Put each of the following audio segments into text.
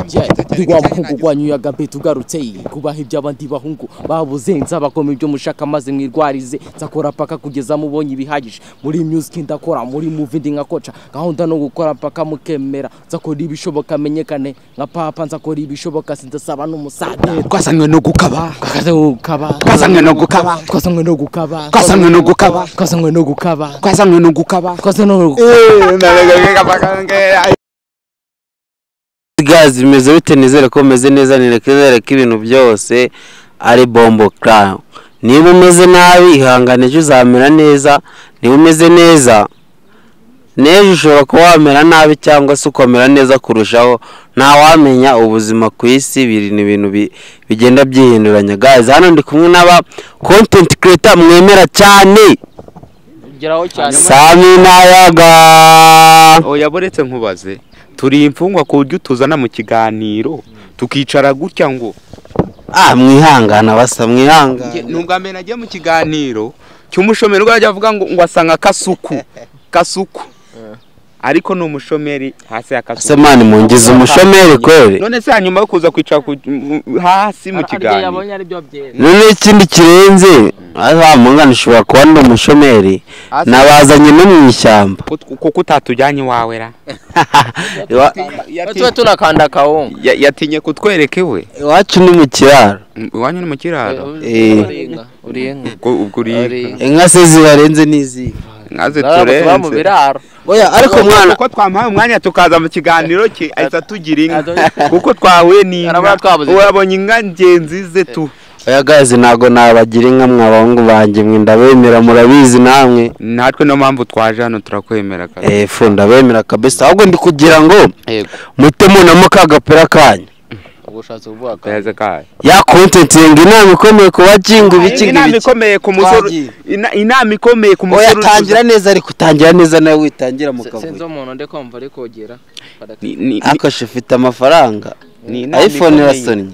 Ndi wa muhungu wanyu yagabe tugarutse kubaha iby'abandi bahungu babuze nzabakoma ibyo mushaka maze mwirwarize nzakora paka kugeza mubonye ibihagije muri music ndakora muri movie ndi nka koca gahunda no gukora paka mukemera nzakora ibishoboka menyekane nka papa nzakora ibishoboka sinzasaba n'umusada. Twazanywe no gukaba, twazanywe no gukaba, twazanywe no gukaba, twazanywe no gukaba, twazanywe no gukaba, twazanywe no gukaba, twazanywe no gukaba. Guys, bimeze bite? Nizere ko meze neza, nizere ko ibintu byose ari bombo crown. Niba umeze nabi ihangane ejo uzamera neza, niba umeze neza n'ejo ushobora kuba wamera nabi cyangwa se ukomera neza kurushaho. Ntawamenya ubuzima ku isi, biri ni ibintu bigenda byihinduranya. Guys, hano ndi kumwe n'aba content creator mwemera cyane, Sami Nayaga. Oya boretse nkubaze, turi imfungwa ku buryo tuzana mu kiganiro tukicara gutya ngo mwihangana basa mwihangana. Nubwa mbere nagiye mu kiganiro cy'umushomeri ubwo ajya avuga ngo asanga kasuku kasuku, ariko ni umushomeri hasi ya kasuku. Semani mungize umushomeri kweli. None se hanyuma yo kuza kwicara hasi mu kiganiro none ikindi kirenze mungana ushobora kuba ndi umushomeri nabazanye no mu ishyamba kuko utatujyanye iwawe ra. Tuba tunakanda kawunga. Yatinye kutwereka iwe. Iwacu ni mu kiraro. Iwanyu ni mu kiraro? Ubwo uri inka. Inka se zibarenze n'izihe? Inka ziturenze mu biraro. Oya ariko mwana kuko twamuhaye umwanya tukaza mu kiganiro cye ahita tugira inka kuko twahuye n'inka. Urabonye inka ngenzi ze tu. Oya guys, ntago nabagira inka mwabahungu banjye mwe ndabemera murabizi namwe. Natwe no mpamvu twaje hano turakwemera kabisa. Fu ndabemera kabisa, ahubwo ndi kugira ngo muhite munamo ka gapera kanyu. Ya content inama ikomeye ku bakingu biki inama ikomeye ku musore, inama ikomeye ku musore. Oya tangira neza, ariko utangira neza nawe witangira mu kavuyo. Sinzi umuntu ndi kumva ari kogera. Akashe ufite amafaranga. iPhone irasonnye.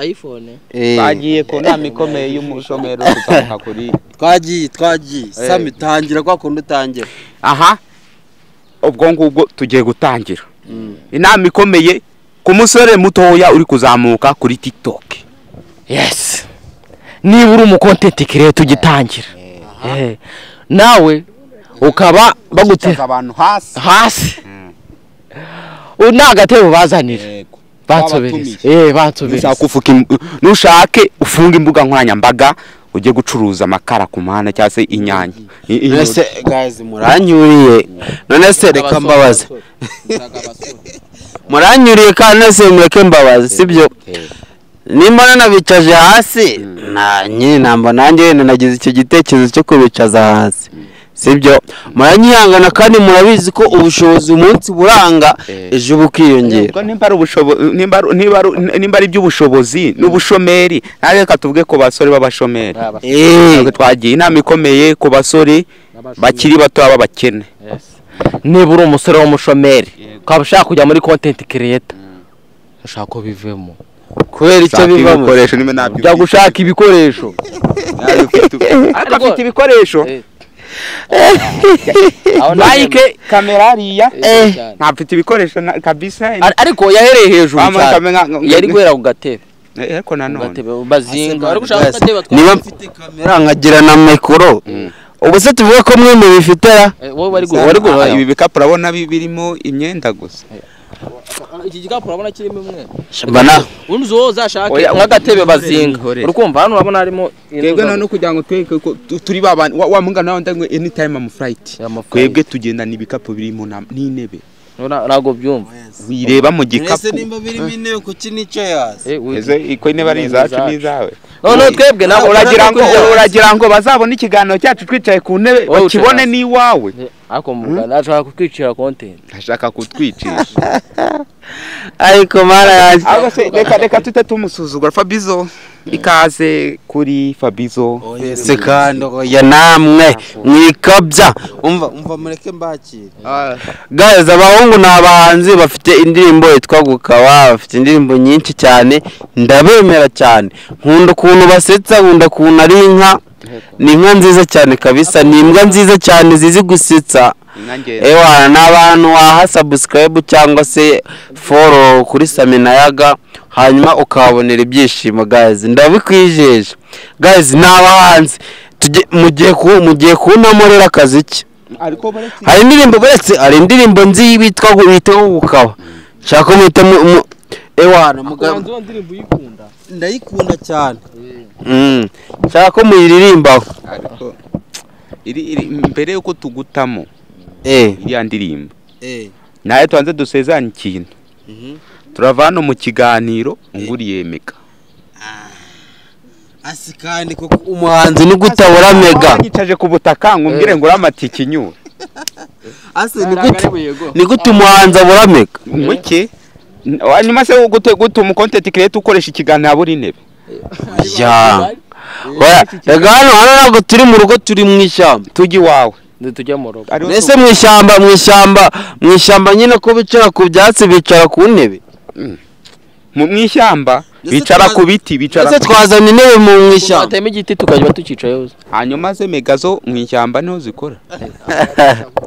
iPhone twagiye ku nama ikomeye y'umushomeri tukamuka kuri twagiye Sami tangira kwa kundi utangira. Aha ubwo ngubwo tugiye gutangira inama ikomeye ku musore mutoya uri kuzamuka kuri TikTok. Yes, niba uri umu content creator ugitangira nawe ukaba bagutera abantu hasi hasi unagatebo bazanira bansobereze. Bansobereze. Nushake ufunge imbuga nkoranyambaga ujye gucuruza amakara ku muhanda cyangwa se inyanya. None guys muranyuriye. None se reka mbabaze. Muranyuriye kandi se mureke mbabaze sibyo? Nimba nabicaje hasi na nyine namba nanjye nagize icyo gitekerezo cyo kubicaza hasi sibyo? Muranyihangana kandi murabizi ko ubushobozi umunsi buranga ejo bukiyongera. Nimba ari ubushobozi, nimba ari iby'ubushobozi n'ubushomeri, reka tuvuge ku basore b'abashomeri. Twagiye inama ikomeye ku basore bakiri bato b'abakene. Niba uri umusore w'umushomeri ukaba ushaka kujya muri content creator ushaka ko bivemo kubera icyo bivamo jya gushaka ibikoresho. Ariko afite ibikoresho like kamera hariya ntafite ibikoresho kabisa, ariko yahereye hejuru cyane yari guhera ku gatebe. Ariko nanone bazinga ariko ushaka gatebe niba mfite kamera nkagira na micro. Ubu se tuvuga ko mwe mubifitera? Wowe bari guhora ibi bikapu urabona birimo imyenda gusa. Iki gikapu urabona kirimo imwe. Mbana undi uzashake nk'agatebe bazinga. Urukumva hano urabona harimo twebwe none kugira ngo tweke turi babana wa mungana nawe ndangwe anytime am flight. Twebwe tugendana ibikapu birimo n'intebe. Ntago byumva. Wireba mu gikapu. Ese nimba birimo intebe kuki nicaye hasi? Ese iko intebe ari izacu n'izawe. None twebwe nabo uragira ngo bazabone ikiganiro cyacu twicaye ku ntebe bakibone ni iwawe. Ariko mugana ashaka kutwicira content. Ashaka kutwicisha. Ariko mara yanjye. Ahubwo se reka tute tumusuzugura Fabizo. Ikaze kuri Fabizo. Ese kandi oya namwe mwikabya. Umva mureke mbakire. Guys, abahungu ni abahanzi bafite indirimbo yitwa Gukaba, bafite indirimbo nyinshi cyane, ndabemera cyane. Nkunda ukuntu basetsa, nkunda ukuntu ari inka. Ni inka nziza cyane kabisa, ni imbwa nziza cyane zizi gusetsa. Ewa n'abantu waha subscribe cyangwa se follow kuri Sami na Yaga, hanyuma ukabonera ibyishimo guys. Ndabikwijeje guys, n'abahanzi mugiye kunamorera akazi ki. Hari indirimbo buretse, hari indirimbo nzi bitwa ngo gukaba. Shaka mwite ewana mugabo ndirimbo uyikunda. Ndayikunda cyane. Shaka ko muyiririmbaho. Ariko iri mbere yuko tugutamo. Iriya ndirimbo. Naye twanze dusezeranye ikintu. Turava hano mu kiganiro nguriye mega. Asikandi kuko umuhanzi ni gutabura mega. Nyicaje ku butaka ngumbwire ngo uramatike inyura. Ase ni gute umuhanzi abura mega? Muke. Hanyuma se gute umu content creator ukoresha ikiganiro abura intebe? Ya. Oya, rega hano ntabwo turi mu rugo, turi mu ishyamba. Tujye iwawe. Tujya mu rugo. Mbese mu ishyamba nyine ko bicara ku byatsi, bicara ku ntebe. Mu ishyamba bicara ku biti, bicara. Ese twazana intebe mu ishyamba. Twatema igiti tukajya tukicayeho. Hanyuma se mega zo mu ishyamba niho zikora.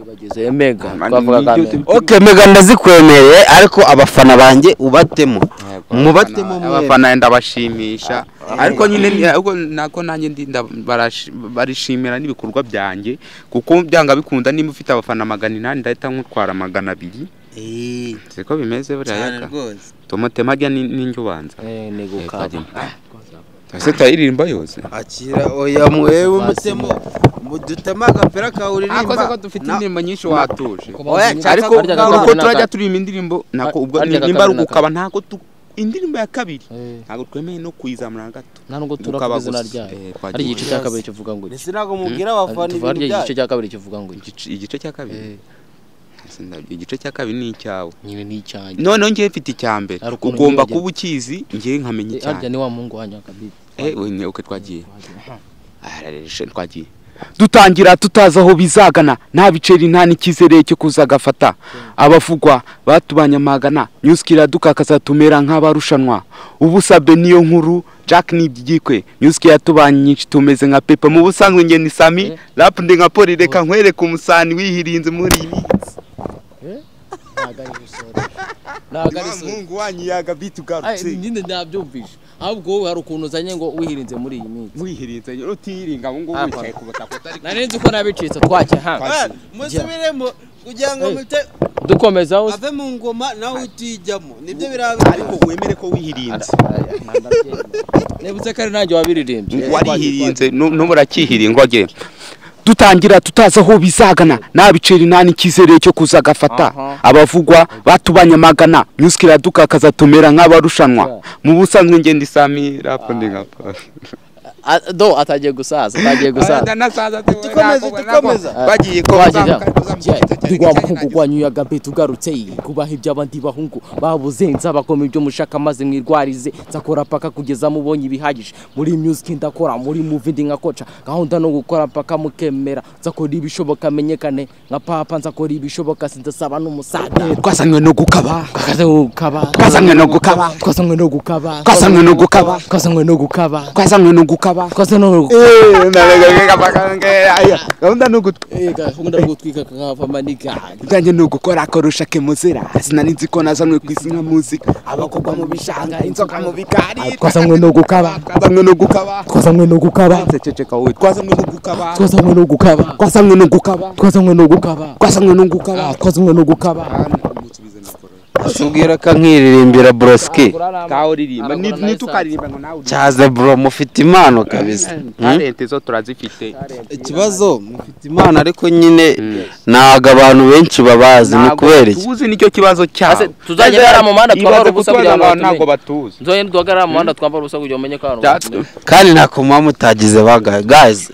Bageze mega twavuga ka. Okay, mega ndazikwemereye ariko abafana banjye ubatemo. Mubatemo mwe. Abafana ndabashimisha. Ariko nyine nako nanjye ndinda barishimira n'ibikorwa byanjye kuko byanga bikunda. Nimba ufite abafana 800 ndahita nkutwara 200. Siko bimeze buriya Yaka. Tomate majya ninjye ubanza. Ni gukaba. Ese tayiririmba yose. Akira oya mwewe mutemo mudutema agapera kawuririmba. Akoze ko dufite indirimbo nyinshi watuje. Ariko uko turajya turirimba indirimbo nako ubwo nimba ari gukaba ntako indirimbo ya kabiri ntabwo twemeye no kuyizamura gato. Nta nubwo turavuga izina ryayo. Ari igice cya kabiri kivuga ngo iki. Ese ntabwo mubwira abafana ibintu byayo. Igice cya kabiri kivuga ngo iki. Igice cya kabiri. Igice cya kabiri ni icyawe. Nyine ni icyanjye. None ngiye mfite icya mbere. Ugomba kuba ukizi ngiye nkamenya icyanjye. Harya ni wa muhungu wanyu kabiri. We okay twagiye. Twagiye. Dutangira tutazi aho bizagana, nta biceri nta n'ikizere cyo kuzagafata. Abavugwa batubanye amagana, music iradukakaza tumera nk'abarushanwa. Ubusabe niyo nkuru, Jack ni ibyigikwe. Music yatubanye nyinshi tumeze nka Pepa. Mu busanzwe nge ni Sami, rap ndi nka Poli, reka nkwereke umusani wihirinze muri iyi minsi. Mungu wanyu Yaga beat ugarutse. Nyine ndabyumvisha. Ahubwo wowe hari ukuntu uzanye ngo wihirinze muri iyi minsi. Wihirinze utiringa ngo wicaye ku butaka utari. Narenze uko nabicitse twake ha. Musubiremo kugira ngo mute dukomeza aho ave mu ngoma nawe utijyamo. Nibyo birabe ariko wemere ko wihirinze. Nebutse kare nanjye wabiririmbye. Warihirinze n'uburakihiringwa ge. Dutangira tutazi aho bizagana, nta biceri nta n'ikizere cyo kuzagafata. Abavugwa batubanye amagana, music iradukakaza tumera nk'abarushanwa. Mu busanzwe nge ndi Sami, rap ndi nka Poli. Do atagiye gusaza, atagiye gusaza. Dukomeza. Bagiye ko Ndi wa muhungu wanyu Yaga beat ugarutse kubaha iby'abandi bahungu babuze. Nzabakoma ibyo mushaka maze mwirwarize. Nzakora paka kugeza mubonye ibihagije. Muri music ndakora, muri movie ndi nka koca. Gahunda no gukora paka mukemera. Nzakora ibishoboka menyekane nka papa. Nzakora ibishoboka sindasaba n'umusada. Twazanywe no gukaba. Twazanywe no gukaba. Twazanywe no gukaba. Twazanywe no gukaba. Twazanywe no gukaba. Twazanywe no gukaba. Twazanywe no gukaba. Gahunda no gutwika kakava manika. Ibyanjye ni ugukora korusha kemuzira. Sinari nzi ko nazanywe ku isi nka muzika. Abakobwa mu bishanga, inzoka mu bikari. Twazanywe no gukaba. Twazanywe no gukaba. Twazanywe no gukaba. Ceceka wowe. Twazanywe no gukaba. Twazanywe no gukaba. Twazanywe no gukaba. Twazanywe no gukaba. Twazanywe no gukaba. Twazanywe no gukaba. Subwira ka nkiririmbira broski. Kaho ririmba nitukaririmba ngo nawe. Cyaze bro mufite impano kabisa. Talent zo turazifite. Ikibazo mufite impano ariko nyine ntago abantu benshi babazi ni kubera iki? Tuzi nicyo kibazo cyabo. Tuzagera mu muhanda twambara ubusa kugira ngo ntago batuzi. Nzoye duhagarara mu muhanda twambara ubusa kugira umenye ko abantu. Kandi ntako muba mutagize baga guys.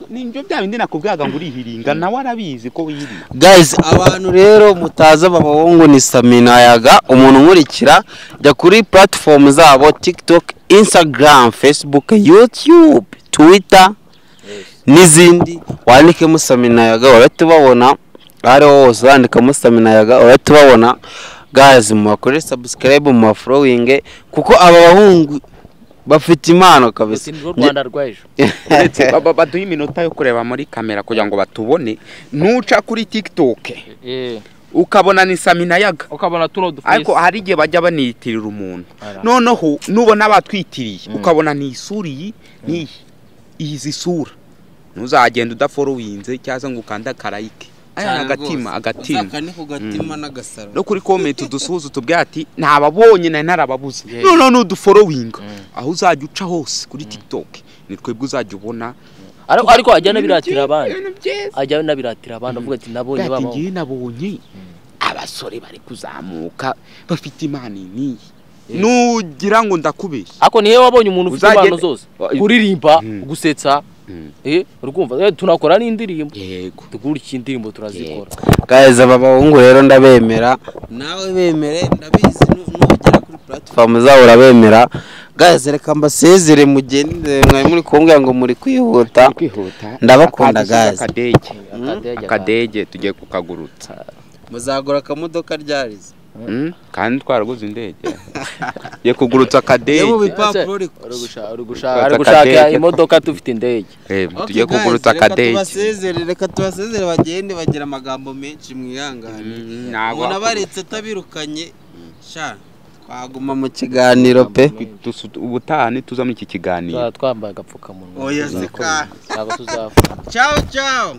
Nibyo bya bindi nakubwaga ngo urihiringa nawe arabizi ko wihiringa. Guys abantu rero mutaza babahungu ni Sami na Yaga, umuntu nkurikira jya kuri platform zabo TikTok, Instagram, Facebook, YouTube, Twitter n'izindi, wandikemo Sami na Yaga uratubabona. Ariho hose wandikamo Sami na Yaga uratubabona. Guys mubakore subscribe, mu following kuko aba bahungu Bafite impano kabisa. Ni Rwanda rw'ejo. Uretse baduha iminota yo kureba muri kamera kugira ngo batubone. Nuca kuri TikTok ukabona ni Samina Yaga, ukabona tuno dufise, ariko hari igihe bajya baniyitirira umuntu. Noneho nubona batwitiriye ukabona ni isura iyi n'iyi, izi sura ntuzagenda udaforowinze cyangwa ngo ukande akarayike. Aya agatima agatima uzakane ku gatima n'agasaro. No kuri comment udusuhuze utubwire ati ntababonye nari narababuze. Noneho nuduforowinga aho uzajya uca hose kuri TikTok ni twebwe uzajya ubona. Ariko ajya nabiratira abandi, ajya nabiratira abandi avuga ati nabonye baba ngiye nabonye abasore bari kuzamuka bafite imana niyi. Nugira ngo ndakubeshya. Ako nihe wabonye umuntu ufite impano zose, kuririmba, gusetsa, urumva tunakora n'indirimbo. Yego, tugurika indirimbo turazikora. Guys, aba bahungu rero ndabemera, nawe bemere, ndabizi nugera kuri platform zawe urabemera. Guys, reka mbasezere mugende, mwari muri kumbwira ngo muri kwihuta. Ndabakunda guys. Akadege tugiye kukagurutsa. Muzagura akamodoka ryarize. Kandi twaraguze indege. Ye kugurutsa akadege. Ari gushaka imodoka tufite indege. Tugiye kugurutsa akadege. Reka tubasezere bagende bagira amagambo menshi mwihangane. Umuntu abaretse atabirukanye sha twaguma mu kiganiro pe. Ubutaha ntituza muri iki kiganiro. Twambaye agapfukamunwa. Oya sika. Ntabwo tuzapfa. Ciao ciao.